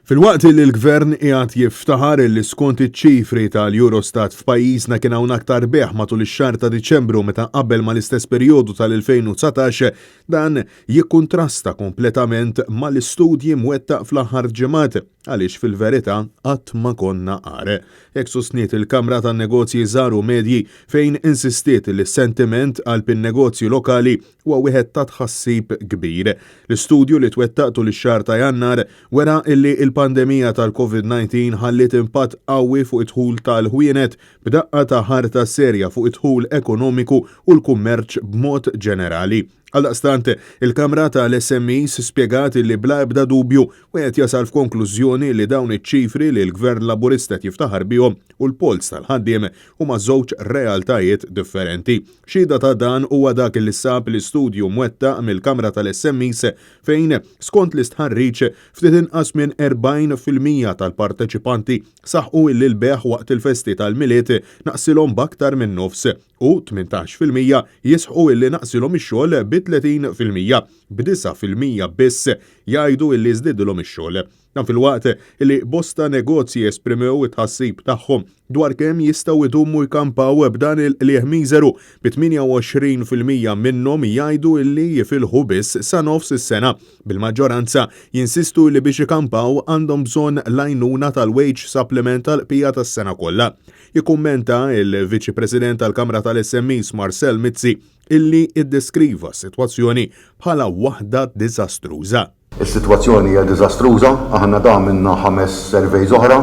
Filwaqt li l-Gvern qiegħed jiftaħar illi skont iċ-ċifri tal-Eurostat f'pajjiżna kien hawn aktar bejgħ matul ix-xahar ta' Diċembru meta qabel mal-istess perjodu tal-2019, dan jikkuntrasta kompletament mal-istudji mwettaq fl-aħħar ġimgħat għaliex fil-verità qatt ma konna agħar. Hekk sostniet il-Kamra tan-Negozji Żgħar u Medji fejn insistiet li s-sentiment qalb in-negozji lokali huwa wieħed ta' tħassib kbir. L-istudju li twettaq tul ix-xahar ta' Jannar wera illi l-pandemija tal-Covid-19 ħalliet impatt qawwi fuq id-dħul tal-ħwienet b'daqqa ta' ħarta serja fuq id-dħul ekonomiku u l-kummerċ b'mod ġenerali. Għaldaqstant, il-Kamra tal-SMEs spjegat illi bla ebda dubju wieħed jasal f'konklużjoni li dawn iċ-ċifri li l-Gvern Laburista qed jiftaħar bihom u l-polz tal-ħaddiem huma żewġ realtajiet differenti. Xhieda ta' dan huwa dak li sab l-istudju mwettaq mill-Kamra tal-SMEs fejn, skont l-istħarriġ, ftit inqas minn 40% tal-parteċipanti saħqu illi l-bejgħ waqt il-festi tal-Milied naqsilhom b'aktar minn nofs u 18% jisħqu illi naqsilhom ix-xogħol bi 30%, b'9% biss jgħidu illi żdidilhom ix-xogħol. Dan filwaqt li bosta negozji esprimew it-tħassib tagħhom dwar kemm jistgħu jdumu jkampaw b'dan il-qligħ miżeru, bi 28% minnhom jgħidu li jifilħu biss sa nofs is-sena, bil-maġġoranza jinsistu li biex ikampaw għandhom bżonn l-għajnuna tal-wage supplement għall-bqija tas-sena kollha. Jikkummenta l-Viċi President tal-Kamra tal-SMEs Marcel Mizzi illi ddeskriva s-sitwazzjoni bħala waħda diżastruża. Is-sitwazzjoni hija diżastruża, aħna da għamilna ħames surveys oħra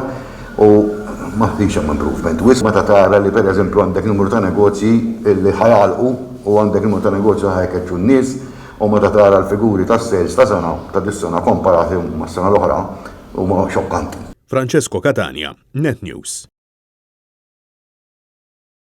u ma kienx hemm improvement wisq. Meta tara li pereżempju għandek numru ta' negozji li ħa jagħlqu u għandek numru ta' negozji li ħa jkeċċu n-nies u meta tara l-figuri tas-sales ta' sena ta' dis-sena komparati mas-sena l-oħra huma xokkanti. Francesco Catania, Net News.